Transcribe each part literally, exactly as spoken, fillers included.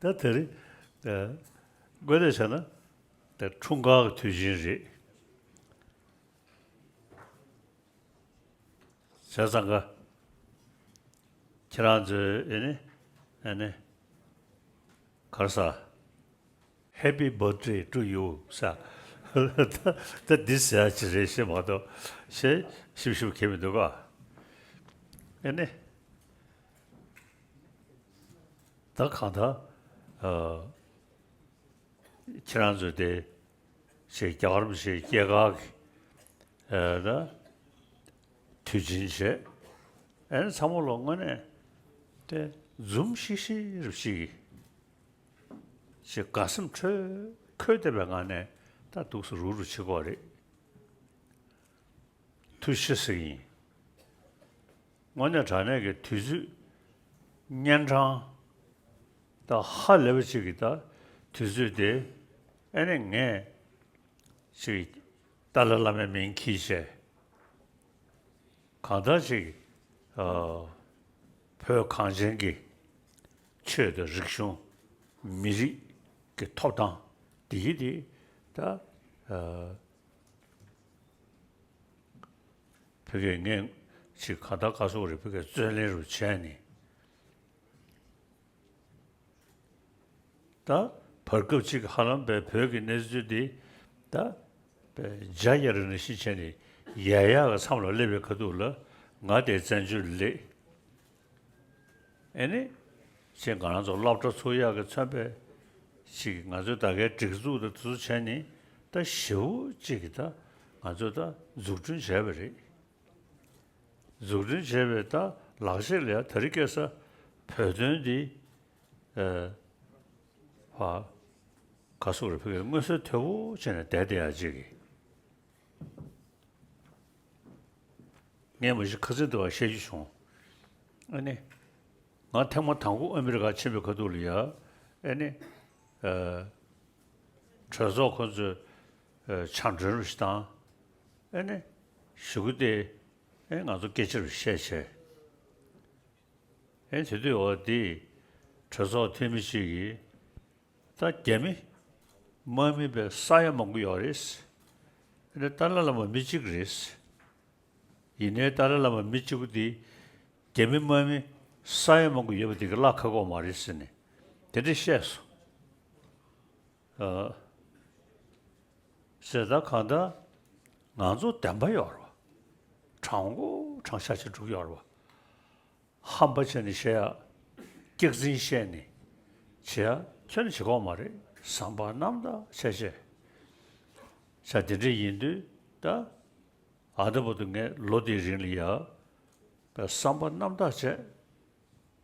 ད་དེ་རིང་། ཨ། དངོས་གནས་བྱས་ན་དེ་འཁྲུངས་སྐར་གྱི་དུས་ཆེན་རེད། བྱས་ཙང་ཀ་ཁྱེད་རང་ཚོས་ཨེ་ནི། ཨེ་ནི། ག་རེ་ཟེར། Happy birthday to you ཟེར། ད་ད་འདི་ཟེར་ཡ་ཅིག་རེད་ཤེས་མ་གཏོགས། ཞེས་ཞིབ་ཞིབ་གས་མི་འདུག་ག་ཨེ་ནི། ད་གང་ལྟར། ཨ། ཁྱེད་རང་ཚོས་དེ་ཞིག་རྒྱ་གར་མི་ཞིག་སྐྱེས་སྐར་གྱི། ཨ། ད་དུས་ཆེན་བྱས། ཨ་ནི་ཚང་མ་ལོ་དངོས་གནས་དེ་འཛུམ་ཤིག་ཤིག་རུ་ཞིག་ཞིག་དགའ་སེམས་འཕྲོད་འཁོལ་བསྡད་པའི་ངང་ནས་ད་འདུག་སེ་རུག་རུག་བྱེད་ཀྱི་ཡོད་རེད། ཐུགས་རྗེ་ཆེ་ཟེར་གྱི་ཡིན། དངོས་གནས་དྲང་གནས་ཀྱི་དུས་ཚོད་གཉན་འཕྲང་། ད་ཧ་ལས་པ་ཅིག་གི་ད་དུས་ཚོད་དེ་ཨེ་ནི་ངས་ཅིག་ཏཱ་ལའི་བླ་མའི་མིང་འཁྱེར་བྱས། གང་ལྟར་ཅིག་ཨ། བོད་གངས་ཅན་གྱི་ཆོས་དང་རིག་གཞུང་། མི་རིགས་ཀྱི་ཐོབ་ཐང་འདི་གི་དེ་ད། ཨ། ཕ་གིར་ངས་ཅིག་ག་ད་ག་སོགས་རེད། ཕ་གིར་བརྩོན་ལེན་རུ་བྱས་ནས། ད་བར་སྐབས་ཅིག་ཧ་ལམ་པའི་བོད་ཀྱི་གནས་ཚུལ་འདི་ད་པའི་བརྒྱ་ཡར་ནས་ཤི་བྱས་ནས་ཡལ་ཡག་གི་མཚམས་ལ་སླེབས་པའི་ཁ་ཐུག་ལ་ང་དེ་བཙན་བྱོལ་སླེབས། ཨེ་ནི། ཅིག་ང་རང་ཚོ་སློབ་གྲྭ་ཚུགས་ཡག་གི་མཚོན་པའི་ཅིག་ང་ཚོའི་ད་གའི་སྒྲིག་འཛུགས་དང་དེ་ཚོ་བྱས་ནས་ད་ཞེ་པོ་ཅིག་གི་ད་ང་ཚོ་ད་འཛུགས་སྐྲུན་བྱས་པ་རེད། འཛུགས་སྐྲུན་བྱས་པའི་ད་ལག་ཤེས་ལ་ཡ་དེ་རིང་ཁ་སང་བོད་དོན་འདི། ཨ། ཕ། ག་སོགས་རེད། ཕ་གིར་མངོན་གསལ་དོད་པོ་བྱས་ནས་བསྡད་བསྡད་ཡག་ཅིག་གི་ངས་མ་གཞི་ཁ་སང་དུ་བ་བཤད་རྒྱུ་བྱུང་། ཨ་ནི། ང་ཐེངས་མ་དང་པོ་ཨ་མི་རི་ཀ་ཕྱིན་པའི་ཁ་ཐུག་ལ་ཡ། ཨ་ནི། ཨ། གྲོས་ཚོགས་ཁོ་ཚོས། ཨ། ཕྱག་མགྲོན་རུ་ཞིག་བཏང་། ཨ་ནི། གཞུག་གུ་དེ། ཨ། ང་ཚོ་སྐད་ཆ་རུ་བཤད་བྱས། ཨ། དེ་དུས་འོ་དེ་གྲོས་ཚོགས་འཐུས་མི་ཞིག་གིས། ད་རྒྱ་མི་དམག་མི་དཔེ་ས་ཡ་མང་པོ་ཡོད་རེད། ཨ་ནི་ཏཱ་ལའི་བླ་མ་མི་གཅིག་རེད། ཡིན་ནའི་ཏཱ་ལའི་བླ་མ་མི་གཅིག་པུ་དེ་རྒྱ་མི་དམག་མི་ས་ཡ་མང་པོ་ཡོད་པ་དེ་ག་བརླག་ཁག་པོ་མ་རེད་ཟེར་ནས་དེ་འདྲ་བཤད་སོང་། ཨ། ཟེར། ད་གང་ལྟར་ང་ཚོ་བདེན་པ་ཡོད་རེད་པ། དྲང་པོ་དྲང་བཞག་བྱེད་འགྲོ་གི་ཡོད་རེད་པ། ཧམ་པ་བྱས་ནས་བཤད་ཡ། སྐྱག་རྫུན་བཤད་ནས་བྱེད་ཡ་ཁྱོན་ནས་བྱེད་ཀྱི་ཡོད་མ་རེད། བསམ་པ་རྣམ་དག་བྱས་བྱས། བྱས་དེ་འདྲ་ཡིན་དུས་ད། ཨ། ད་བར་དུ་ངས་ལོ་དེའི་རིང་ལ་ཡ། བསམ་པ་རྣམ་དག་བྱས།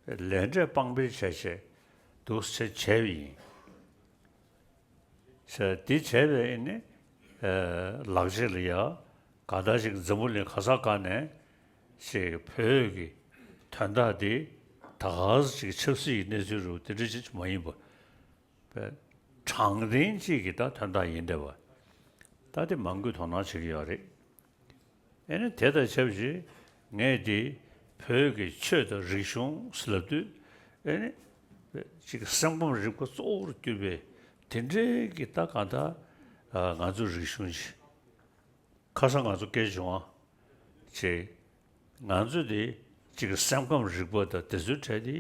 ལས་འབྲས་དཔང་སྤེལ་བྱས་བྱས་འདུག་སེ་བྱས་པ་ཡིན། ཟེར། འདི་བྱས་པའི་ཨེ་ནི། ཨ། ལག་རྗེས་ལ་ཡ། གང་ལྟར་ཞིག་འཛམ་བུ་གླིང་ག་ས་ག་ནས་ཞིག་བོད་ཀྱི་དོན་དག་འདི་ད་ག་ཟེ་ཅིག་ཆབ་སྲིད་ཀྱི་གནས་ཚུལ་རུ་དེ་འདྲ་ཅིག་མ་ཡིན་པ། པའི་དྲང་བདེན་ཅིག་གི་ད་དོན་དག་ཡིན་བསྡད་པ། ད་དེ་མང་པོས་དོ་སྣང་བྱེད་ཀྱི་ཡོད་རེད། ཨེ་ནི་དེ་དང་ཆབས་ཅིག་ངས་དེ་བོད་ཀྱི་ཆོས་དང་རིག་གཞུང་ཟེར་ལབ་དུས། ཨེ་ནི་ཅིག་སེམས་ཁམས་རིག་པ་གཙོ་བོར་གྱུར་པའི་དེ་འདྲའི་གི་ད་གང་ལྟར། ཨ། ང་ཚོ་རིག་གཞུང་ཅིག་ཁ་སང་ང་ཚོ་སྐད་བྱུང་བ་ཅིག་ང་ཚོ་དེ་ཅིག་སེམས་ཁམས་རིག་པ་དང་དེ་ཚོའི་གྲས་དེ་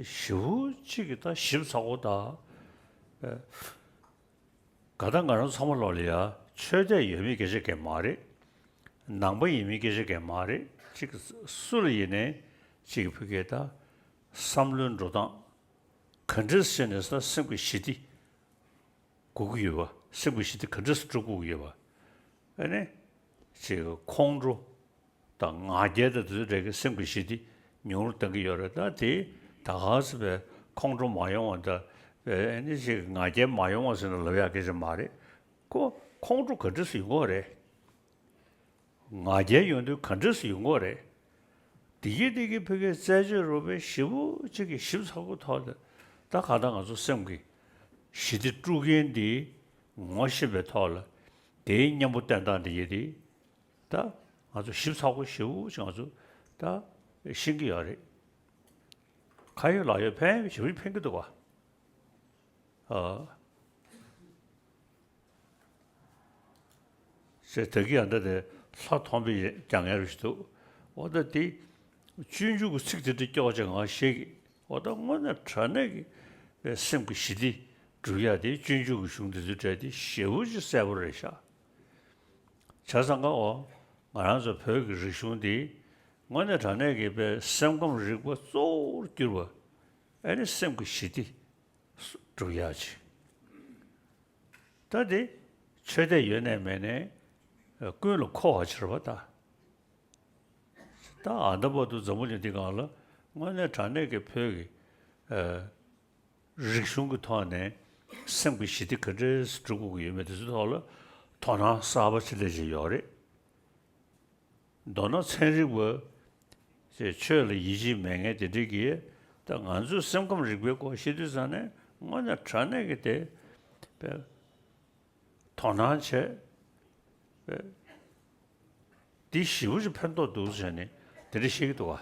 ཞེ་པོ་ཅིག་གི་ད་ཞིབ་ཚགས་པོ་དང་། ཨ། ག་ད་ང་རང་ཚང་མ་ལོག་ལ་ཡ་ཆོས་དད་ཡོད་མེད་སྐད་ཆ་གང་མ་རེད། ནང་པ་ཡིན་མིན་སྐད་ཆ་གང་མ་རེད། ཅིག་སུ་ལ་ཡིན་ནའི་ཅིག་ཕ་གིའི་ད་བསམ་བློའི་འགྲོ་སྟངས་ག་འདྲས་བྱས་ནས་ས་སེམས་ཀྱི་ཞི་བདེ་དགོས་ཀྱི་ཡོད་པ། སེམས་ཀྱི་ཞི་བདེ་ག་འདྲས་སྒྲུབ་དགོས་ཀྱི་ཡོད་པ། ཨ་ནི་ཅིག་ཁོང་ཁྲོ་དང་ང་རྒྱལ་དང་དེ་ཚོ་འདྲ་གི་སེམས་ཀྱི་ཞི་བདེ་ཉུང་རུ་གཏང་གི་ཡོད་རེད། ད་དེ་ད་ག་ཟེ་བའི་ཁོང་ཁྲོ་མ་ཡོང་བ་ད་ ཨེ་ནི་ཅིག་ང་རྒྱལ་མ་ཡོང་བ་ཟེར་ནས་ལབ་ཡག་སྐད་ཆ་མ་རེད། ཁོ་ཁོང་ཁྲོ་ག་འདྲ་སེ་ཡོང་གི་རེད། ང་རྒྱལ་ཡོང་དུས་ག་འདྲ་སེ་ཡོང་གི་རེད། དེ་གི་དེ་གི་ཕ་གིའི་རྩད་གཅོད་རུ་བའི་ཞེ་པོ་ཅིག་གི་ཞིབ་ཚགས་པོ་ཐོག་ལ། ད་གང་ལྟར་ང་ཚོ་སེམས་ཀྱི་ཞི་བདེ་དཀྲུག་མཁན་འདི་ངོ་ཤེས་པའི་ཐོག་ལ། དེའི་གཉེན་པོ་བསྟེན་སྟངས་འདི་གི་དེ། ད་ང་ཚོ་ཞིབ་ཚགས་པོ་ཞེ་པོ་ཅིག་ང་ཚོ་ད་ཤེས་ཀྱི་ཡོད་རེད། ཁ་ཡོད་ལག་ཡོད་ཕན་ཞེ་པོ་ཕན་གྱི་འདུག་བ། ཨ། ཟེར་ད་གི་ཡང་ད་དེ་ལྷ་མཐོང་པའི་རྒྱ་ངན་རུ་ཞིག་འདུག་འོ་ད་དེ་སྤྱོད་འཇུག་གི་ཚིག་དེ་འདྲ་སྐྱོ་ཅིག་ང་ཤེས་ཀྱི། འོ་ད་དངོས་གནས་དྲང་གནས་ཀྱི་པའི་སེམས་ཀྱི་ཞི་བདེ་སྒྲུབ་ཡ་དེ་སྤྱོད་འཇུག་གི་གཞུང་དེ་ཚོའི་གྲས་དེ་ཞེ་པོ་ཅིག་གསལ་པོ་རེད་ཤག་བྱས་ཙང་ཀ་འོ་ང་རང་ཚོ་བོད་ཀྱི་རིག་གཞུང་འདི་དངོས་གནས་དྲང་གནས་ཀྱི་པའི་སེམས་ཁམས་རིག་པ་གཙོ་བོར་གྱུར་པ། ཨ་ནི་སེམས་ཀྱི་ཞི་བདེ་སྒྲུབ་ཡག་ཅིག་ད་དེ་ཆོས་དད་ཡོད་ནའི་མེད་ནའི་ཀུན་ལ་མཁོ་བ་ཕྱིར་བ་ད། ད་ཨ་ད་བར་དུ་འཛམ་བུ་གླིང་འདི་སྒང་ལ་དངོས་གནས་དྲང་གནས་ཀྱི་བོད་ཀྱི་ཨ་རིག་གཞུང་གི་ཐོག་ནས་སེམས་ཀྱི་ཞི་བདེ་ག་འདྲས་སྒྲུབ་དགོས་ཀྱི་ཡོད་མེད་དེ་ཚོའི་ཐོག་ལ་དོ་སྣང་གསར་པ་ཅིག་སླེབས་བཞིན་ཡོད་རེད། མདོར་ན་ཚན་རིག་པ་ཅེས་ཆོས་ལ་ཡིད་ཆེས་མེད་མཁན་དེ་འདྲས་ཀྱིས་ད་ང་ཚོའི་སེམས་ཁམས་རིག་པའི་སྐོར་བཤད་དུས་ཙང་ནས་དངོས་གནས་དྲང་གནས་ཀྱི་དེ་དཔེ་དོ་སྣང་བྱས་དཔེ་འདི་ཞེ་པོ་ཅིག་ཕན་ཐོགས་འདུག་ཟེར་ནས་དེ་འདྲ་བཤད་ཀྱི་འདུག་བ།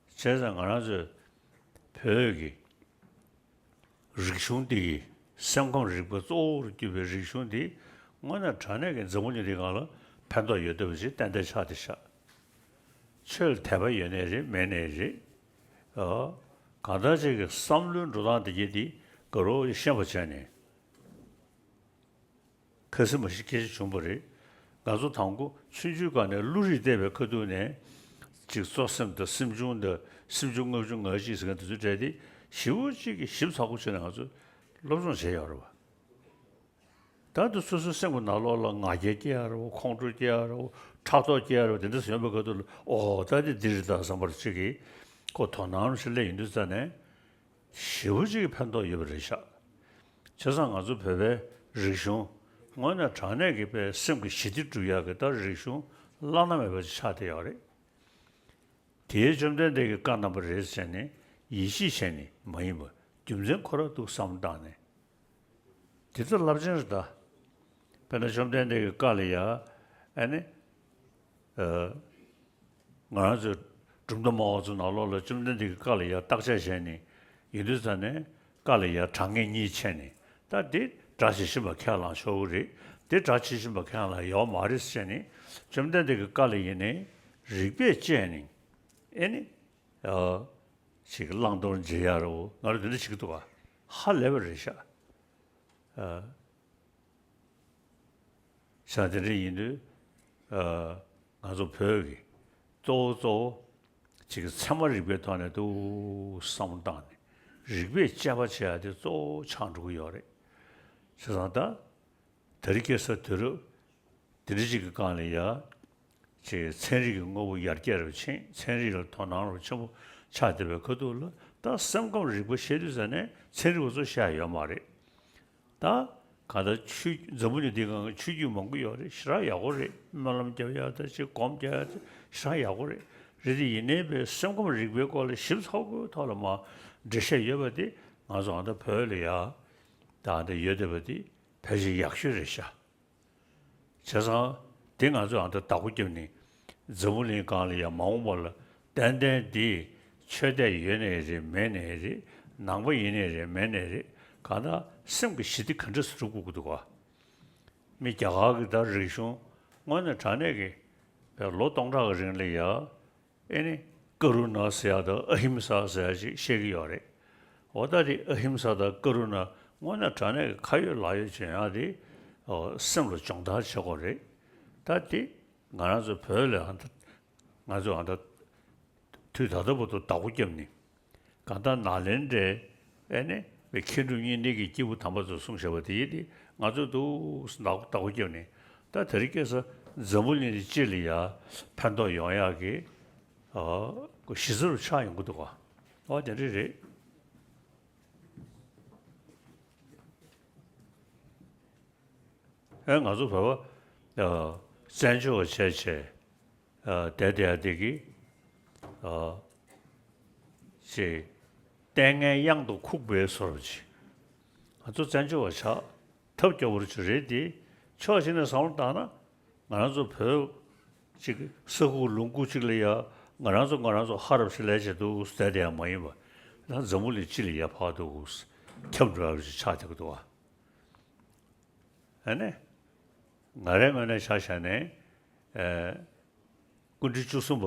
བྱས་ཙང་ང་རང་ཚོའི་བོད་ཀྱི་རིག་གཞུང་འདི་གི་སེམས་ཁམས་རིག་པ་གཙོ་བོར་གྱུར་པའི་རིག་གཞུང་འདི་དངོས་གནས་དྲང་གནས་ཀྱི་འཛམ་བུ་གླིང་འདིའི་སྒང་ལ་ཕན་ཐོགས་ཡོད་བསྡད་པ་ཅིག་ཏན་ཏན་ཆགས་བསྡད་ཤག་ཆོས་ལ་དད་པ་ཡོད་ནའི་རེད་མེད་ནའི་རེད། ཨ། གང་ལྟར་ཅིག་གི་བསམ་བློའི་འགྲོ་སྟངས་དེ་གྱད་འདི་དགའ་རབ་ཤེས་པ་བྱས་ནས། ཁ་སེམས་མ་ཞིག་སྐད་ཆ་བྱུང་བ་རེད། ང་ཚོ་དང་པོ་ཆུང་ཆུང་སྒང་ནས་བློ་རིག་བལྟས་པའི་ཁ་ཐུག་ནས་ཅིག་གཙོ་སེམས་དང་སེམས་བྱུང་དང་སེམས་བྱུང་ལྔ་བཅུ་ང་གཅིག་ཟེར་མཁན་དེ་ཚོའི་གྲས་དེ་ཞེ་པོ་ཅིག་གིས་ཞིབ་ཚགས་པོ་བྱས་ནས་ང་ཚོས་སློབ་སྦྱོང་བྱས་ཡོད་རེད་བ། ད་དུང་སོ་སོའི་སེམས་ཀྱི་ནང་ལོགས་ལ་ང་རྒྱལ་སྐྱེ་ཡ་རེད་བ། ཁོང་ཁྲོ་སྐྱེ་ཡ་རེད་བ། ཕྲག་དོག་སྐྱེ་ཡ་རེད་བ། དེ་འདྲ་ཡོང་བའི་ཁ་ཐུག་ལ་ཨོ་ད་དེ་འདི་རེད་ད་བསམ་པར་ཅིག་གིས་ཁོ་དོ་སྣང་རུ་ཞིག་སླེབས་ཡོང་དུས་ཙ་ནས། ཞེ་པོ་ཅིག་གི་ཕན་ཐོགས་ཡོད་པ་རེད་ཤག་བྱས་ཙང་ང་ཚོ་བོད་པའི་རིག་གཞུང་དངོས་གནས་དྲང་གནས་ཀྱི་པའི་སེམས་ཀྱི་ཞི་བདེ་སྒྲུབ་ཡག་གི་ད་རིག་གཞུང་བླ་ན་མེད་པ་ཅིག་ཆགས་བསྡད་ཡོད་རེད། དེའི་བཅོམ་ལྡན་འདས་ཀྱི་བཀའ་རྣམ་པ་རེད་ཟེར་ནས་ཡིད་ཆེས་བྱས་ནས་མ་ཡིན་པ་རྒྱུ་མཚན་ཁོ་རང་འདུག་བསམ་བཏང་ནས། དེ་ཚོ་རླབས་ཆེན་རེད་ད། དཔེར་ན་བཅོམ་ལྡན་འདས་ཀྱི་བཀའ་ལ་ཡ། ཨ་ནི། ཨ། ང་རང་ཚོའི་གྲུབ་མཐའ་སྨྲ་བ་ཚོའི་ནང་ལོགས་ལ་བཅོམ་ལྡན་འདས་ཀྱི་བཀའ་ལ་ཡ་བརྟག་དཔྱད་བྱས་ནས་ཡིན་དུས་ཙ་ནས་བཀའ་ལ་ཡ་གྲངས་ངེས་གཉིས་ཕྱེ་ནས་ད་འདི་སྒྲ་ཇི་བཞིན་པ་ཁས་བླངས་ཆོག་གི་རེད། འདི་སྒྲ་ཇི་བཞིན་པ་ཁས་བླངས་ཡོད་མ་རེད་ཟེར་ནས་བཅོམ་ལྡན་འདས་ཀྱི་བཀའ་ལ་ཡིན་ནའི་རིགས་པས་དཔྱད་ནས་ཨེ་ནི། ཨ། ཅིག་བླང་དོར་འབྱེད་ཡ་རོ་ང་རང་འདི་འདྲ་བྱེད་ཀྱི་འདུག་ག་ཧ་ལས་པ་རེད་ཤག་ཨ། ཤ་དེ་འདྲ་ཡིན་དུས། ཨ། ང་ཚོ་བོད་ཀྱི་གཙོ་བོ་གཙོ་བོ་ཅིག་ཚད་མ་རིག་པའི་ཐོག་ནས་འདུག་བསམ་བློ་བཏང་ནས་རིགས་པས་དཔྱད་པ་བྱེད་ཡ་དེ་གཙོ་བོ་ཆགས་འགྲོ་གི་ཡོད་རེད། བྱས་ཙང་ད། དེ་རིང་ཁ་སང་དུས་རབས་འདི་འདྲ་ཅིག་གི་སྒང་ལ་ཡ། ཅིག་ཚན་རིག་གི་དངོས་པོ་ཡར་རྒྱས་རུ་ཕྱིན། ཚན་རིག་ལ་དོ་སྣང་རུ་ཆེན་པོ་ཆགས་བསྡད་པའི་ཁ་ཐུག་ལ་ད་སེམས་ཁམས་རིག་པ་བཤད་དུས་ཙ་ནས་ཚན་རིག་པ་ཚོ་བཤད་ཡ་ཡོད་མ་རེད། ད་གང་ལྟར་ཆོས་འཛམ་བུ་གླིང་འདིའི་སྒང་ཆོས་བརྒྱུད་མང་པོ་ཡོད་རེད། ཞེ་དྲག་ཡག་པོ་རེད། སྨོན་ལམ་རྒྱབ་ཡ་ད་ཅིག་སྒོམ་རྒྱག་ཡ་ད་ཞེ་དྲག་ཡག་པོ་རེད། རེད་དེ་ཡིན་ནའི་པའི་སེམས་ཁམས་རིག་པའི་སྐོར་ལ་ཞིབ་ཚགས་པོའི་ཐོག་ལ་མ་འགྲེལ་བཤད་ཡོད་པ་དེ་ང་ཚོ་ཨ་ད་བོད་ལ་ཡ་ད་ཨ་ད་ཡོད་བསྡད་པ་དེ་ཕལ་ཆེར་ཡག་ཤོས་རེད་ཤག་བྱས་ཙང་། དེ་ང་ཚོས་ཨ་ད་བདག་པོ་བརྒྱབ་ནས། འཛམ་བུ་གླིང་སྒང་ལ་ཡང་མ་འོངས་པ་ལ་ཏན་ཏན་འདི་ཆོས་དད་ཡོད་ནའི་རེད་མེད་ནའི་རེད། ནང་པ་ཡིན་ནའི་རེད་མེད་ནའི་རེད། གང་ལྟར་སེམས་ཀྱི་ཞི་བདེ་ག་འདྲ་སེ་སྒྲུབ་དགོས་ཀྱི་འདུག་ག་མི་རྒྱ་གར་གྱི་ད་རིག་གཞུང་དངོས་གནས་དྲང་གནས་ཀྱི་ལོ་སྟོང་ཕྲག་གི་རིང་ལ་ཡ། ཨེ་ནི། ཀ་རུ་ན་ཟེར་ཡ་དང་ཨ་ཧིམ་ས་ཟེར་ཡ་ཅིག་བཤད་ཀྱི་ཡོད་རེད། འོ་ད་དེ་ཨ་ཧིམ་ས་དང་ཀ་རུ་ན་དངོས་གནས་དྲང་གནས་ཀྱི་ཁ་ཡོད་ལག་ཡོད་བྱེད་ཡ་དེ། ཨོ། སེམས་ལ་སྦྱོང་བརྡར་བྱེད་དགོས་རེད། ད་དེ་ང་རང་ཚོ་བོད་ལ་ཨ་ད་ང་ཚོ་ཨ་ད་དུས་ད་ལྟ་བར་དུ་བདག་པོ་བརྒྱབ་ནས། གང་ལྟར་ནཱ་ལེནྡྲའི་ཨེ་ནི་མཁས་གྲུབ་གཉིས་ལྡན་གྱི་སྐྱེས་བུ་དམ་པ་ཚོས་གསུངས་བཞག་པ་དེ་ཡིན་ཏེ། ང་ཚོས་འདུག་སེ་བདག་བདག་པོ་བརྒྱབ་ནས། ད་དེ་རིང་ཁ་སང་འཛམ་བུ་གླིང་འདི་སྤྱི་ལ་ཡ་ཕན་ཐོགས་ཡོང་ཡག་གི་ཨ་གཞི་རྩ་རུ་ཆགས་ཡོང་གི་འདུག་ག་ཨོ་དེ་འདྲ་རེད། ཨེ་ང་ཚོ་བོད་པ་ཨ་བཙན་བྱོལ་བ་བྱས་བྱས་ཨ་བསྡད་བསྡད་ཡ་དེ་གི་ཨ་ཅེ་ལྟས་ངན་གཡང་དུ་ཁུག་པའི་བཟོ་འདྲ་ཅིག་ང་ཚོ་བཙན་བྱོལ་བ་ཆགས་ཐབས་སྐྱོ་པོ་ཅིག་རེད་དེ། ཕྱོགས་གཅིག་ནས་བསམ་བློ་བཏང་ན་ང་རང་ཚོ་བོད་ཅིག་ས་ཁུག་ལུང་ཁུག་ཅིག་ལ་ཡ་ང་རང་ཚོ་ང་རང་ཚོ་ཧ་རབ་ཞིག་ལས་བྱེད་འདུག་བསྡད་བསྡད་ཡ་མ་ཡིན་པ། ད་འཛམ་བུ་གླིང་སྤྱི་ལ་ཡ་ཕར་འདུག་ཁྱབ་འགྲོ་ཡ་ཅིག་ཆགས་བསྡད་ཀྱི་འདུག་བ། ཨ་ནི། ང་རའི་ངོས་ནས་ཆ་བཞག་ནས། ཨེ། སྐུ་ཕྲེང་བཅུ་གསུམ་པ།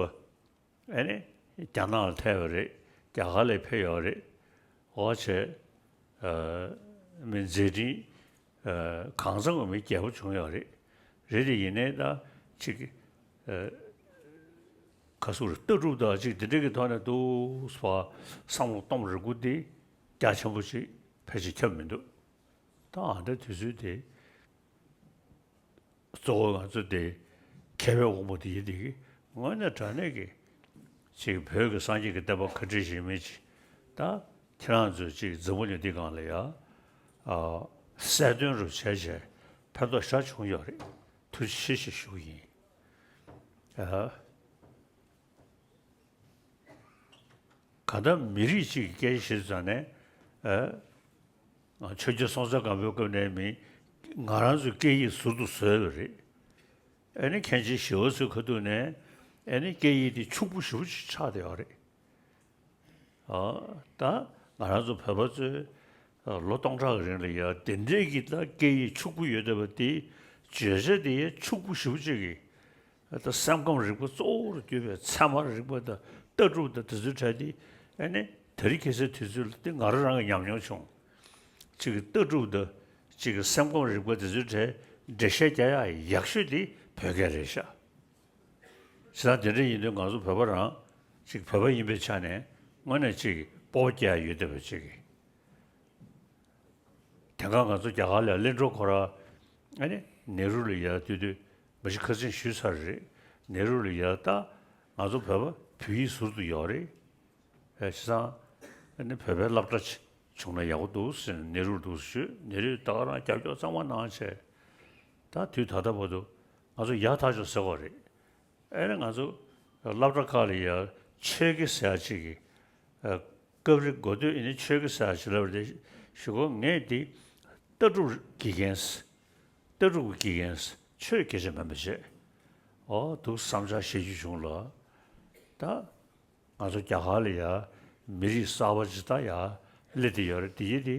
ཨ་ནི། རྒྱ་ནག་ལ་ཐལ་བ་རེད། རྒྱ་གར་ལ་ཕེབས་ཡོད་རེད། འོ་བྱས། ཨ། མི་མཛད་འཕྲིན། ཨ། གང་འཚམ་གྱི་མི་རྒྱས་པོ་བྱུང་ཡོད་རེད། རེད་དེ་ཡིན་ནའི་ད་ཅིག་ཨ། ག་ཟེར། ལྟ་གྲུབ་དང་ཅིག་དེ་འདྲ་གི་ཐོག་ནས་འདུག་བ། བསམ་བློ་གཏོང་རེ་སྒུག་དེ་རྒྱ་ཆེན་པོ་ཅིག་ཕལ་ཆེར་ཁྱབ་མི་འདུག་ད་ཨ་འདྲ་དུས་ཚོད་དེ། གཙོ་བོ་ང་ཚོ་དེ་མཁས་པའི་དབང་པོ་དེ་ཡིན་དེ་གི་དངོས་གནས་དྲང་གནས་ཀྱི་ཅིག་བོད་ཀྱི་སངས་རྒྱས་ཀྱི་བསྟན་པ་ག་འདྲ་ཞིག་མིན་ཅིག་ད་ཁྱེད་རང་ཚོས་ཅིག་འཛམ་བུ་གླིང་འདི་སྒང་ལ་ཡ་ཨ་གསལ་སྟོན་རུ་བྱས་བྱས་ཕན་ཐོགས་ཤ་བྱུང་ཡོད་རེད། ཐུགས་རྗེ་ཆེ་ཞེས་ཞུ་གི་ཡིན། ཨ། གང་ལྟར་མི་རིགས་གཅིག་གི་སྐད་ཆ་བཤད་ཙང་ནས། ཨ། ཆོས་རྒྱལ་སྲོང་བཙན་སྒམ་པོའི་སྐབས་ནས་མི་ང་རང་ཚོའི་སྐད་ཡིག་ཟུར་དུ་བཟོས་པ་རེད། ཨ་ནི་མཁན་ཆེན་ཞི་བ་འཚོའི་ཁ་ཐུག་ནས་ཨ་ནི་སྐད་ཡིག་དེ་ཕྱུག་པོ་ཞེ་པོ་ཅིག་ཆགས་བསྡད་ཡོད་རེད། ཨ། ད་ང་རང་ཚོ་བོད་པ་ཚོས་ལོ་སྟོང་ཕྲག་གི་རིང་ལ་ཡ་དེ་འདྲའི་གི་ད་སྐད་ཡིག་ཕྱུག་པོ་ཡོད་བསྡད་པ་དེ་བརྗོད་བྱ་དེ་ཡ་ཕྱུག་པོ་ཞེ་པོ་ཅིག་གི། ད་སེམས་ཁམས་རིག་པ་གཙོ་བོར་གྱུར་པའི་ཚད་མ་རིག་པ་དང་ལྟ་གྲུབ་དང་དེ་ཚོའི་གྲས་དེ་ཨ་ནི་དེ་རིང་ཁ་སང་དུས་ཚོད་ལ་དེ་ང་རང་རང་གིས་ཉམས་མྱོང་བྱུང་། གཅིག་གི་ལྟ་གྲུབ་དང་གཅིག་གི་སེམས་ཁམས་རིག་པ་དེ་ཚོའི་གྲས་འགྲེལ་བཤད་རྒྱག་ཡག་ཡག་ཤོས་དེ་བོད་སྐད་རེད་ཤག་བྱས་ཙང་དེ་འདྲ་ཡིན་དུས་ང་ཚོ་བོད་པ་རང་གཅིག་བོད་པ་ཡིན་པའི་ཆ་ནས་དངོས་གནས་གཅིག་སྤོབས་པ་སྐྱེ་ཡག་ཡོད་བསྡད་པ་གཅིག་གི། དེང་སང་ང་ཚོ་རྒྱ་གར་ལ་གླིང་སྒྲུང་ཁོ་ར་ཨ་ནི་ནེ་རུ་ལ་ཡ་དུས་དུས་མ་གཞི་ཁ་སང་ཞུས་ཚར་རེད། ནེ་རུ་ལ་ཡ་ད་ང་ཚོ་བོད་པ་བོད་ཡིག་ཟུར་དུ་ཡོད་རེད། ཨེ། བྱས་ཙང་ཨ་ནི་བོད་པའི་སློབ་གྲྭ་ཅིག་བྱུང་ན་ཡག་པོ་འདུག་ཟེར་ནས་ནེ་རུར་འདུག་ཞུས། ནེ་རུས་ད་ག་རང་རྒྱབ་སྐྱོར་གཙང་མ་གནང་བྱས། ད་དུས་ད་ལྟ་བར་དུ་ང་ཚོ་ཡག་ཐག་ཆོད་ཟེར་བ་རེད། ཨེ་ནི་ང་ཚོ་སློབ་གྲྭ་ཁག་ལ་ཡ་ཆོས་དགེ་ཟེར་ཡ་ཅིག་གི། ཨ། སྐབས་རེ་འགོ་སྟོད་ཨེ་ནི་ཆོས་དགེ་ཟེར་ཡ་ཅིག་ལབ་རེད། ཞུ་གོ་ངས་འདི་ལྟ་གྲུབ་དགེ་རྒན། ལྟ་གྲུབ་ཀྱི་དགེ་རྒན། ཆོས་སྐད་ཆ་མིན་པ་བྱས། ཨོ་འདུག་བསམ་འཆར་བཤད་རྒྱུ་བྱུང་ལ། ད་ང་ཚོ་རྒྱ་གར་ལ་ཡ་མི་རིགས་གསར་པ་ཅིག་ད་ཡ་སླེབས་བསྡད་ཡོད་རེད། དེ་ཡིན་དེ་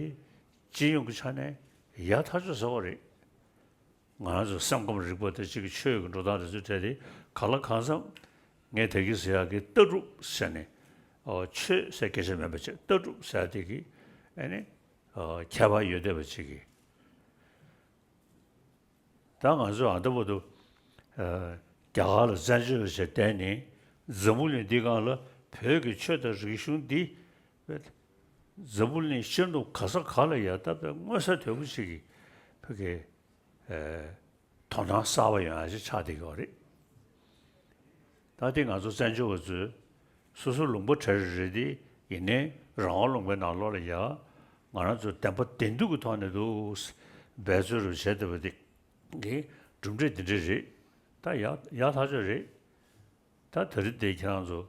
སྤྱི་ཡོངས་ཀྱི་ཆ་ནས་ཡག་ཐག་ཆོད་ཟེར་བ་རེད། ང་རང་ཚོ་སེམས་ཁམས་རིག་པ་དང་གཅིག་གི་ཆོས་ཀྱི་འགྲོ་སྟངས་དེ་ཚོའི་གྲས་དེ་གང་ལ་གང་འཚམ། ངས་ད་གིན་ཟེར་ཡག་གི་ལྟ་གྲུབ་ཟེར་ནས། ཨོ་ཆོས་ཟེར་སྐད་ཆ་མིན་པ་བྱས་ལྟ་གྲུབ་ཟེར་ཡག་དེ་གི་ཨ་ནི་ཨོ་ཁྱད་པར་ཡོད་བསྡད་པ་ཅིག་གི། ད་ང་ཚོས་ཨ་ད་བར་དུ་ཨ་རྒྱ་གར་ལ་བཙན་བྱོལ་བྱས་བསྡད་ནས་འཛམ་བུ་གླིང་འདི་སྒང་ལ་བོད་ཀྱི་ཆོས་དང་རིག་གཞུང་འདི་འཛམ་བུ་གླིང་ཤར་ནུབ་ག་ས་ག་ལ་ཡ་ད་དཔེ་མངོན་གསལ་དོད་པོ་ཞིག་གི་བོད་ཀྱི་ཨ་དོ་སྣང་གསར་པ་ཡོང་ཡ་ཞིག་ཆགས་བསྡད་ཀྱི་ཡོད་རེད། ད་དེ་ང་ཚོ་བཙན་བྱོལ་བ་ཚོས་སོ་སོ་ལུང་པ་གྲས་རེ་རེ་དེ་ཡིན་ནའི་རང་དབང་ལུང་པའི་ནང་ལོགས་ལ་ཡ་ང་རང་ཚོ་བདེན་པ་བདེན་ཐུག་གི་ཐོག་ནས་འདུག་འབད་རྩོལ་རུ་བྱས་བསྡད་པ་དེ་གི་གྲུབ་འབྲས་འདི་འདྲ་རེད། ད་ཡག་ཡག་ཐག་ཆོད་རེད། ད་དེ་རིང་དེ་ཁྱེད་རང་ཚོ་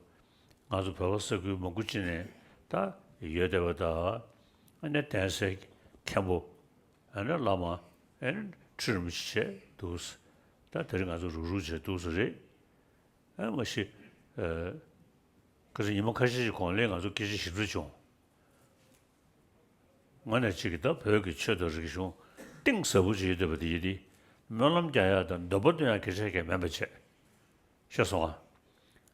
ང་ཚོ་བོད་པ་ས་ཁུལ་མང་པོ་ཅིག་ནས་ད་ཡོད་བསྡད་པ་དང་། ཨ་ནི་གདན་སའི་མཁན་པོ། ཨ་ནི་བླ་མ། ཨ་ནི་ཁྲི་རིན་པོ་ཆེ་བྱས་འདུག་ད་དེ་རིང་ང་ཚོ་རུག་རུག་བྱས་འདུག་ས་རེད། ཨ་མ་གཞི། ཨ། ཁ་སང་ཉི་མ་ཁ་ཤས་ཤིག་གོང་ལ་ང་ཚོ་སྐད་ཆ་ཞིབ་ཕྲ་བྱུང་། དངོས་གནས་གཅིག་གིས་ད་བོད་ཀྱི་ཆོས་དང་རིག་གཞུང་གཏིང་ཟབ་པོ་ཅིག་ཡོད་བསྡད་པ་དེ་ཡིན་ཏེ། སྨོན་ལམ་རྒྱག་ཡག་དང་འདོན་པ་འདོན་ཡག་སྐད་ཆ་གང་ཡང་མིན་པ་བྱས། ཤེས་སོང་ང་།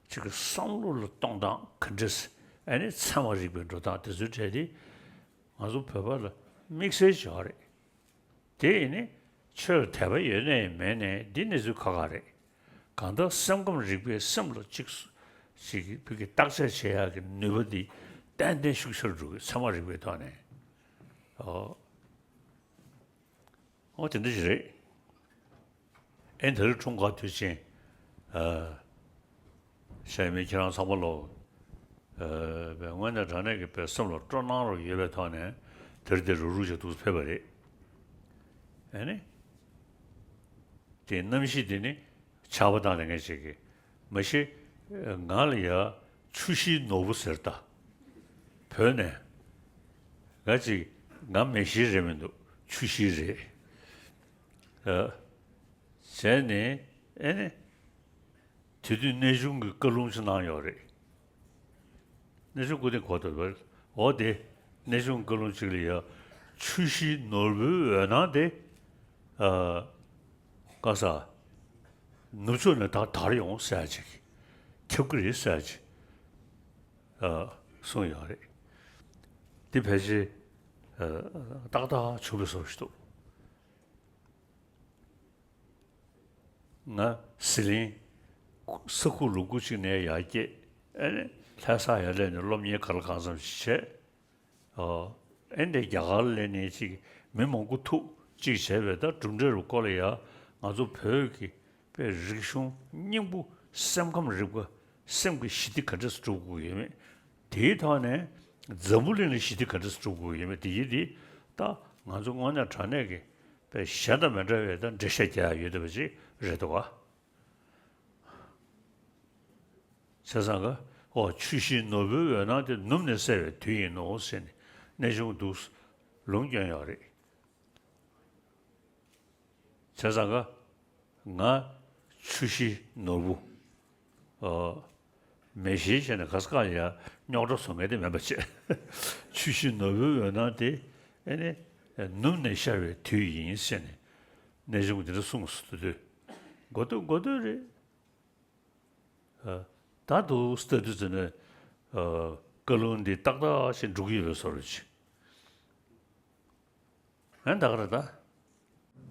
གཅིག་གི་བསམ་བློ་ལ་གཏོང་སྟངས་ག་འདྲས། ཨ་ནི་ཚད་མ་རིག་པའི་འགྲོ་སྟངས་དེ་ཚོའི་གྲས་དེ་ང་ཚོ་བོད་པ་ལ་དམིགས་བསལ་ཅིག་ཡོད་རེད། དེ་ཡིན་ནི་ཆོས་ལ་དད་པ་ཡོད་ནའི་མེད་ནའི་འདི་གནས་ཚུལ་ཁག་ཁག་རེད། གང་ལྟར་སེམས་ཁམས་རིག་པའི་སེམས་ལ་གཅིག་ཅིག་བོད་ཀྱི་བརྟག་དཔྱད་བྱེད་ཡག་གི་ནུས་པ་འདི་ཏན་ཏན་ཤུགས་ཆེར་འགྲོ་གི། ཚད་མ་རིག་པའི་ཐོག་ནས། ཨོ། ཨོ་དེ་འདྲ་ཞིག་རེད། ཨེ་ད་རེས་འཁྲུངས་སྐར་དུས་ཆེན། ཨ། ཤ་མི་ཁྱེད་རང་ཚང་མ་ལོ། ཨ། དངོས་གནས་དྲང་གནས་ཀྱི་བའི་སེམས་ལ་སྤྲོ་སྣང་རུ་ཡོད་པའི་ཐོག་ནས་དེ་རིང་འདིར་རུག་རུག་བྱས་འདུག་ཕེབས་པ་རེད། ཨ་ནི། དེ་གནམ་གཤིས་དེ་ནི་ཆར་པ་བཏང་ནས་ངས་བྱེད་ཀྱི་མ་གཞི། ང་ལ་ཡ་ཆུ་བཞི་ནོར་བུ་ཟེར་ད། བོད་ནས་ང་ཅིག་ང་མེ་བཞི་རེད་མི་འདུག་ཆུ་བཞི་རེད། ཨ། བྱས་ནས་ཨེ་ནས། དེ་དུས་གནས་ཆུང་གི་བཀའ་ལུང་ཅིག་གནང་ཡོད་རེད། གནས་ཆུང་སྐུ་རྟེན་གོ་ཐུབ་པར། འོ་དེ། གནས་ཆུང་བཀའ་ལུང་གཅིག་ལ་ཡ། ཆུ་བཞི་ནོར་བུའི་འོད་སྣང་དེ། ཨ། ག་ས། ནུབ་ཕྱོགས་ནས་ད་དར་ཡོང་ཟེར་ཅིག་ཁྱབ་ཀྱི་རེད་ཟེར་ཅིག་ཨ། གསུངས་ཡོད་རེད། འདི་ཕལ་ཆེར། ཨ། ཏག་ཏག་བྱུང་བའི་བཟོ་ཞིག་འདུག་ང་ཟི་ལིང་ས་ཁུག་ལུང་ཁུག་ཅིག་ནས་ཡར་སྐྱེས། ཨེ་ནས་ལྷ་ས་ཡར་སླེབས་ནས་སློབ་གཉེར་ག་ལ་གང་འཚམ་ཞིག་བྱས། ཨོ། ཨེ་འདྲས་རྒྱ་གར་སླེབས་ནས་ཅིག་མི་མང་པོ་ཐུག་ཅིག་བྱས་པས་ད་གྲུབ་འབྲས་རུ་སྐོར་ལ་ཡ། ང་ཚོ་བོད་ཀྱི་པའི་རིག་གཞུང་སྙིང་པོ། སེམས་ཁམས་རིག་པ། སེམས་ཀྱི་ཞི་བདེ་ག་འདྲས་སུ་སྒྲུབ་དགོས་ཡོད་མེད། དེའི་ཐོག་ནས་འཛམ་བུ་གླིང་ལ་ཞི་བདེ་ག་འདྲས་སུ་སྒྲུབ་དགོས་ཡོད་མེད་དེ་ཡིན་དེ། ད་ང་ཚོ་དངོས་གནས་དྲང་གནས་ཀྱི་པའི་གཞན་དང་མི་འདྲ་བའི་ད་འགྲེལ་བཤད་རྒྱག་ཡ་ཡོད་བསྡད་པ་ཅིག་རེད་འདུག་ག་བྱས་ཙང་ག་ཨོ་ཆུ་བཞི་ནོར་བུའི་འོད་སྣང་དེ་ནུབ་ནས་གསལ་བའི་དུས་ཡིན་ནོ་ཟེར་ནས་གནས་ཆུང་འདུག་ལུང་སྐྱོན་ཡོད་རེད། བྱས་ཙང་ག་ང་ཆུ་བཞི་ནོར་བུ། ཨོ། མེ་བཞི་བྱས་ནས་ག་ས་ག་ཡ་རྙོག་དྲ་བཟོ་མཁན་དེ་མིན་པ་བྱས། ཆུ་བཞི་ནོར་བུའི་འོད་སྣང་དེ་ཨེ་ནི་ནུབ་ནས་ཤར་བའི་དུས་ཡིན་ཟེར་ནས་གནས་ཆུང་འདི་འདྲ་གསུངས་སོང་དུས། མགོ་ཐོག་མགོ་ཐོག་རེད། ཨ། ད་དུ་ལྟ་དུས་ཙམ་ནས། ཨ། བཀའ་ལུང་འདི་ཏག་ཏག་ཞིག་འགྲུབ་ཀྱི་ཡོད་པའི་བཟོ་འདྲ་ཅིག་ཨ་ནི་ད་ག་རེ་ད།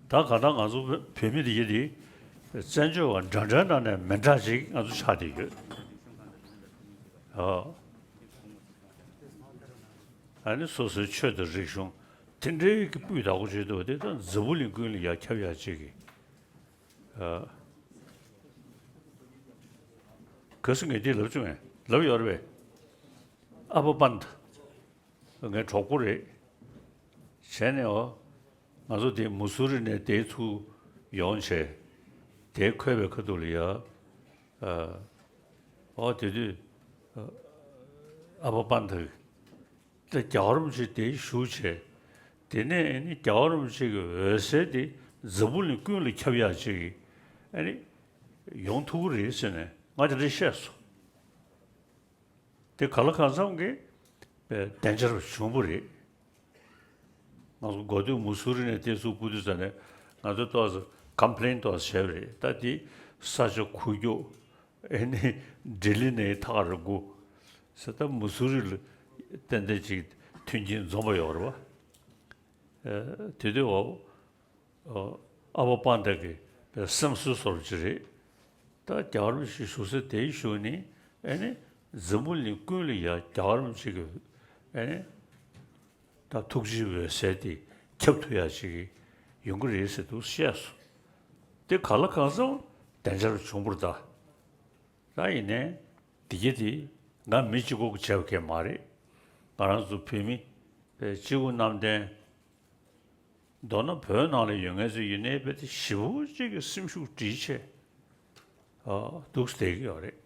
ད་ག་ད་ང་ཚོ་བོད་མི་འདི་གི་འདི། བཙན་བྱོལ་བ་འདྲ་འདྲའི་ནང་ནས་མི་འདྲ་ཅིག་ང་ཚོ་ཆགས་བསྡད་ཡོད། ཨ། ཨ་ནི་སོ་སོའི་ཆོས་དང་རིག་གཞུང་དེ་འདྲའི་གི་སྤུས་དག་པོ་བྱེད་ཐུབ་པ་དེ་ད་འཛམ་བུ་གླིང་ཀུན་ལ་ཡར་ཁྱབ་ཡག་ཅིག་གི། ཨ། གལ་སྲིད་ངས་འདི་ལབ་བྱུང་ངས་ལབ་ཡོད་རེད་པས། ཨ་པ་པན་ད། ངའི་གྲོགས་པོ་རེད། བྱས་ནས་འོ། ང་ཚོ་དེ་མུ་སུ་རི་ནས་དེ་ཚུར་ཡོང་བྱས། དེ་འཁོད་པའི་ཁ་ཐུག་ལ་ཡ། ཨ། འོ་དེ་དུས། ཨ། ཨ་པ་པན་ད། ད་རྒྱལ་བ་རིན་པོ་ཆེ་དེ་བཞུགས་བྱས། དེ་ནས་ཨ་ནི་རྒྱལ་བ་རིན་པོ་ཆེ་གི་འོད་ཟེར་དེ་འཛམ་བུ་གླིང་ཀུན་ལ་ཁྱབ་ཡག་ཅིག་ཨ་ནི་ཡོང་ཐུབ་ཀྱི་རེད་ཟེར་ནས་ང་དེ་འདྲ་བཤད་སོང་། དེ་ག་ལ་གང་འཚམ་གྱི་བདེ་འཇགས་བྱུང་བ་རེད། ང་ཚོ་འགོ་སྟོད་མུ་སུ་རི་ནས་དེ་ཚུར་སྐུ་དུས་ཙམ་ནས་ང་ཚོ་ཏོག་ཙམ་ཀམ་པི་ལེན་ཏོག་ཙམ་བྱས་པ་རེད། ད་དེ་ས་ཆ་ཁུག་ཀྱོག་ཨེ་ནི་ལྡི་ལི་ནས་ཐག་རིང་པོ། ས་ད་མུ་སུ་རི་ལ་ཏན་ཏན་ཅིག་མཐུན་རྐྱེན་འཛོམས་པ་ཡོད་རེད་བ། ཨ། དེ་དུས་འོ། ཨ། ཨ་པ་པན་ད་གི་སེམས་གསོའི་བཟོ་འདྲ་ཅིག་རེད། ད་རྒྱལ་བ་རིན་པོ་ཆེ་བཞུགས་ས་དེའི་གཞུག་ནས་ཨེ་ནི་འཛམ་བུ་གླིང་ཀུན་ལ་ཡ་རྒྱལ་བ་རིན་པོ་ཆེ་གི་ཨེ་ནི་ད་ཐུགས་རྗེའི་འོད་ཟེར་དེ་ཁྱབ་ཐུབ་ཡ་ཅིག་ཡོང་གི་རེད་ཟེར་འདུག་བཤད་སོང་། དེ་ག་ལ་གང་འཚམ་བདེ་འཇགས་བྱུང་བ་རེད་ད། ད་ཡིན་ནའི་དེ་གྱད་དེ་ང་མི་གཅིག་པོ་གིས་བྱས་པ་གང་མ་རེད། ང་རང་ཚོ་བོད་མི་པའི་སྤྱི་བོ་གནམ་བསྟན། མདོར་ན་བོད་ནང་ལ་ཡོད་མཁན་ཚོ་ཡིན་ནའི་རྦད་དེ་ཞེ་པོ་ཅིག་གི་སེམས་ཤུགས་སྒྲིལ་བྱས། ཨ། འདུག་སེ་བསྡད་ཀྱི་ཡོད་རེད།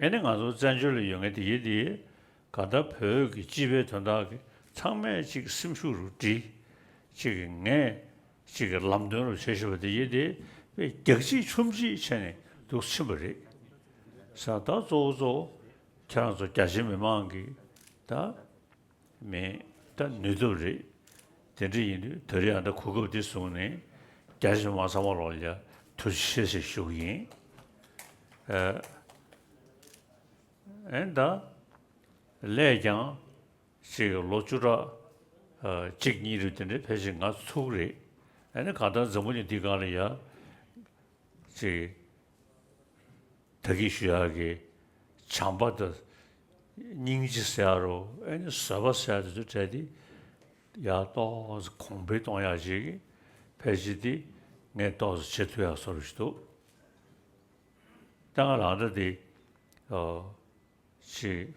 ཨེ་ནི་ང་ཚོ་བཙན་བྱོལ་ལ་ཡོད་མཁན་དེ་ཡིན་དེ། གང་ལྟར་བོད་ཀྱི་སྤྱི་པའི་དོན་དག་གི་ཚང་མས་ཅིག་སེམས་ཤུགས་རུ་སྒྲིལ། ཅིག་གི་ངས་ཅིག་གི་ལམ་སྟོན་རུ་བྱེད་བཞིན་པ་དེ་ཡིན་དེ། དཔེ་རྒྱག་ཅིག་མཆོང་ཅིག་བྱས་ནས་འདུག་ཕྱིན་པ་རེད། ས་ད་གཙོ་བོ་གཙོ་བོ་ཁྱེད་རང་ཚོ་རྒྱ་ཆེ་མི་མང་གི་ད། མེད། ད་ནུས་སྟོབས་རེད། དེ་འདྲ་ཡིན་དུས་ད་རེས་ཨ་ད་གོ་སྐབས་འདི་བཟུང་ནས་རྒྱ་ཆེ་མི་མང་ཚང་མ་ལོག་ལ་ཐུགས་རྗེ་ཆེ་ཞེས་ཞུ་གི་ཡིན། ཨ། ཨེ་ད། ལས་ཀྱང་ཅིག་ལོ་བཅུ་ཕྲག་ཨ། གཅིག་གཉིས་རེ་དེ་འདྲའི་ཕལ་ཆེར་ང་ཚུགས་རེད། ཨ་ནི་གང་ལྟར་འཛམ་བུ་གླིང་འདི་སྒང་ལ་ཡ་ཅིག་ད་གིན་ཞུ་ཡག་གི་བྱམས་པ་དང་སྙིང་རྗེ་ཟེར་ཡ་རོ། ཨ་ནི་བཟོད་པ་ཟེར་ཡ་དེ་ཚོ་བྲལ་ཏེ་ཡ་ཏོག་ཙམ་གོང་འཕེལ་གཏོང་ཡག་ཅིག་ཕལ་ཆེར་དེ་ངས་ཏོག་ཙམ་བྱེད་ཐུབ་ཡག་བཟོ་འདྲ་ཞིག་འདུག་ད་ང་རང་ད་དེ་ཨ། ཅིག་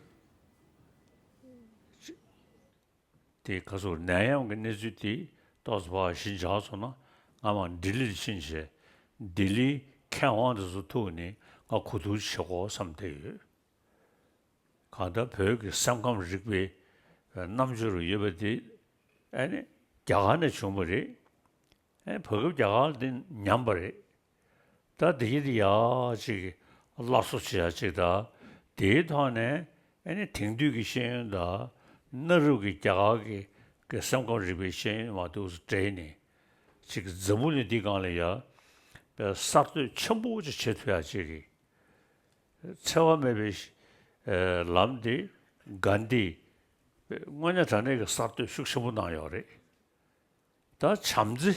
དེ་ག་ཚོད་ནད་ཡམས་ཀྱི་གནས་ཚུལ་དེ་ཏོག་ཙམ་ཕར་ཞི་འཇགས་སོང་ན། ང་མར་ལྡི་ལིར་ཕྱིན་བྱས་ ལྡི་ལིའི་མཁས་དབང་དེ་ཚོ་ཐུག་ནས་ང་གོ་བསྡུར་བྱེད་དགོས་བསམ་བསྡད་ཡོད། གང་ལྟར་བོད་ཀྱི་སེམས་ཁམས་རིག་པའི་རྣམ་དཔྱོད་རུ་ཡོད་པ་དེ་ཨ་ནི་རྒྱ་གར་ནས་བྱུང་བ་རེད། ཨ་ནི་བར་སྐབས་རྒྱ་གར་འདི་ཉམས་པ་རེད། ད་འདི་གི་འདི་ཡག་ཅིག་སླར་གསོ་བྱེད་ཡག་ཅིག་དང་། དེའི་ཐོག་ནས་ཨ་ནི་དེང་དུས་ཀྱི་ཤེས་ཡོན་དང་གནའ་རབས་ཀྱི་རྒྱ་གར་གྱི་གི་སེམས་ཁམས་རིག་པའི་ཤེས་ཡོན་མ་གཏོགས་སུ་འབྲེལ་ནས་ཅིག་འཛམ་བུ་གླིང་འདི་སྒང་ལ་ཡ་གསར་གཏོད་ཆེན་པོ་ཅིག་བྱེད་ཐུབ་ཡག་ཅིག་གི་འཚེ་བ་མེད་པའི་ལམ་འདི་གྷན་དྷི་དངོས་གནས་དྲང་གནས་ཀྱི་གསར་གཏོད་ཤུགས་ཆེན་པོ་གནང་ཡོད་རེད། ད་བྱམས་བརྩེ།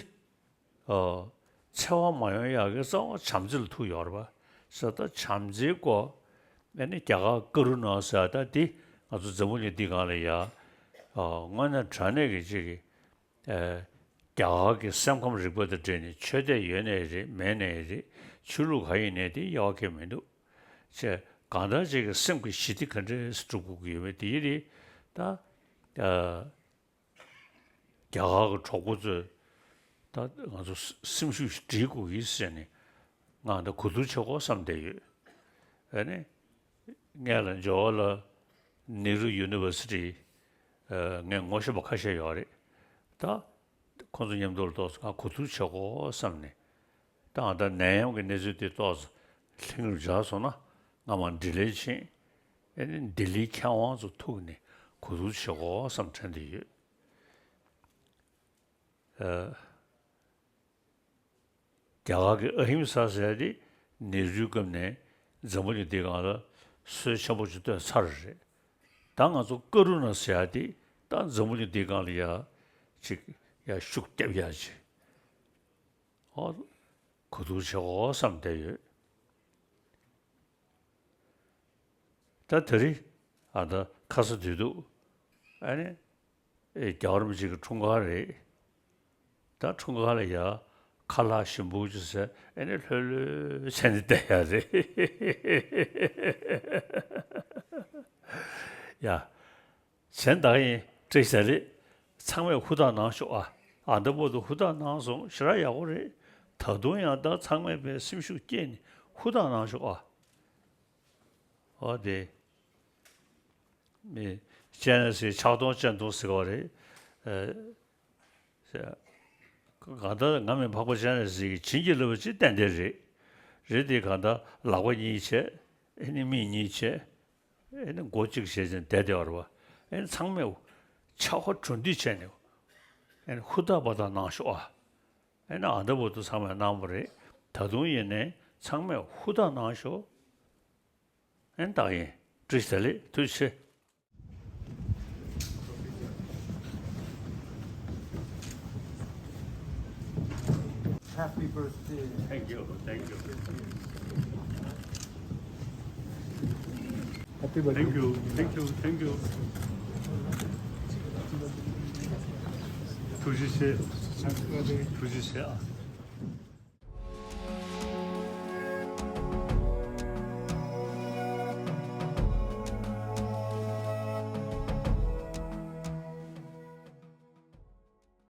ཨོ། འཚེ་བ་མ་ཡོང་ཡག་གི་རྩ་བ་བྱམས་བརྩེ་ལ་ཐུག་ཡོད་རེད་པ། ཟེར་ད་བྱམས་བརྩེའི་སྐོར་ཨ་ནི་རྒྱ་གར་ཀ་རུ་ཎ་ཟེར་ད་འདི་ང་ཚོ་འཛམ་བུ་གླིང་འདི་སྒང་ལ་ཡ། ཨོ། དངོས་གནས་དྲང་གནས་ཀྱི་ཅིག་གི་ཨེ། རྒྱ་གར་གྱི་སེམས་ཁམས་རིག་པ་དང་འབྲེལ་ནས་ཆོས་དད་ཡོད་ནའི་རེད་མེད་ནའི་རེད། ཆོས་ལུགས་ག་ཡིན་ནའི་དེ་དབྱེ་བ་གང་མི་འདུག་ཅེས་གང་ལྟར་ཅིག་གི་སེམས་ཀྱི་ཞི་བདེ་ག་འདྲས་སྒྲུབ་དགོས་ཀྱི་ཡོད་མེད་དེ་ཡི་རེད་ད། ཨ། རྒྱ་གར་གྱི་གྲོགས་པོ་ཚོས་ད་ང་ཚོ་སེམས་ཤུགས་ཤིག་སྒྲིལ་དགོས་ཀྱི་ཟེར་ནས་ང་ད་གོ་བསྡུར་བྱེད་དགོས་བསམ་བསྡད་ཡོད། ཨ་ནི་སྔོན་ལ་ཇོ་ཧར་ལལ་ནེ་རུ་ཡུ་ནི་ཝར་སི་ཊི་ངས་ངོ་ཤེས་པ་ཁ་ཤས་ཡོད་རེད། ད་ཁོང་ཚོ་མཉམ་དུ་ལ་ཏོག་ཙམ་ང་གོ་བསྡུར་བྱེད་དགོས་བསམ་ནས། ད་ང་ད་ནད་ཡམས་ཀྱི་གནས་ཚུལ་དེ་ཏོག་ཙམ་ལྷིང་རུ་འཇགས་སོང་ན་ང་མར་འདྲི་ལན་ཕྱིན། ཨེ་ནི་ལྡི་ལིའི་མཁས་དབང་ཚོ་ཐུག་ནས་གོ་བསྡུར་བྱེད་དགོས་བསམ་དྲན་གྱི་ཡོད། ཨ། རྒྱ་གར་གྱི་ཨ་ཧིམ་ས་ཟེར་ཡ་དེ་ནེ་རུའི་སྐབས་ནས་འཛམ་བུ་གླིང་འདིའི་སྒང་ལ་སྲོལ་ཆེན་པོ་ཅིག་བཏོད་ཚར་རེད། ད་ང་ཚོ་ཀ་རུ་ཎ་ཟེར་ཡ་དེ་ད་འཛམ་བུ་གླིང་འདིའི་སྒང་ལ་ཡ་ཅིག་ཡ་ཤུགས་རྒྱབ་ཡ་ཅིག་ཨོ། གོ་བསྡུར་བྱེད་དགོས་བསམ་བསྡད་ཡོད། ད་དེ་རིང་ཨ་ད་ཁ་ས་དུས་དུ་ཨ་ནི་ཨེ་རྒྱལ་བ་རིན་པོ་ཆེ་གི་འཁྲུངས་སྐར་རེད། ད་འཁྲུངས་སྐར་ལ་ཡ་ཁ་ལག་ཞིམ་པོ་ཅིག་བཟས་ཨ་ནི་ལྷོད་ལྷོད་བྱས་ནས་བསྡད་ཡ་རེད། ཡ། གཞན་དག་ཡིན་བཀྲ་ཤིས་བདེ་ལེགས། ཚང་མས་ཧུར་ཐག་གནང་ཤོག་ཨ། ཨ་འདི་བར་དུ་ཧུར་ཐག་གནང་སོང་ཞེ་དྲག་ཡག་པོ་རེད། ད་དུང་ཡང་ད་ཚང་མས་པའི་སེམས་ཤུགས་བསྐྱེད་ནས་ཧུར་ཐག་གནང་ཤོག་ཨ། ཨོ་དེ། མི། སྤྱན་རས་གཟིགས་ཕྱག་སྟོང་སྤྱན་སྟོང་ཟེར་བ་རེད། ཨ། ཟེར། གང་ལྟར་ང་མི་འཕགས་པ་སྤྱན་རས་གཟིགས་ཀྱིས་བྱིན་གྱིས་བརླབས་པ་ཅིག་ཏན་ཏན་རེད། རེད་དེ་གང་ལྟར་ལག་པ་གཉིས་བྱས། ཨེ་ནི་མིག་གཉིས་བྱས། ཨེ་ནི་མགོ་གཅིག་བྱས་ཙང་བསྡད་བསྡད་པ་རེད་བ། ཨེ་ནི་ཚང་མས་ཕྱག་ཧོ་གྲུ་འདེགས་བྱས་ནས་ཨེ་ནི་ཧུར་ཐག་པ་དང་གནང་ཤོག་ཨ། ཨེ་ནི་ཨ་འདི་བར་དུ་ཚང་མས་གནང་བ་རེད། ད་དུང་ཡིན་ནའི་ཚང་མས་ཧུར་ཐག་གནང་ཤོག་ཨེ་ནི་ད་ཡིན། བཀྲ་ཤིས་བདེ་ལེགས། ཐུགས་རྗེ་ཆེ། Happy birthday. Thank you, thank you. Happy birthday. Thank you, thank you, thank you. ཐུགས་རྗེ་ཆེ། ཐུགས་རྗེ་ཆེ་ཨ།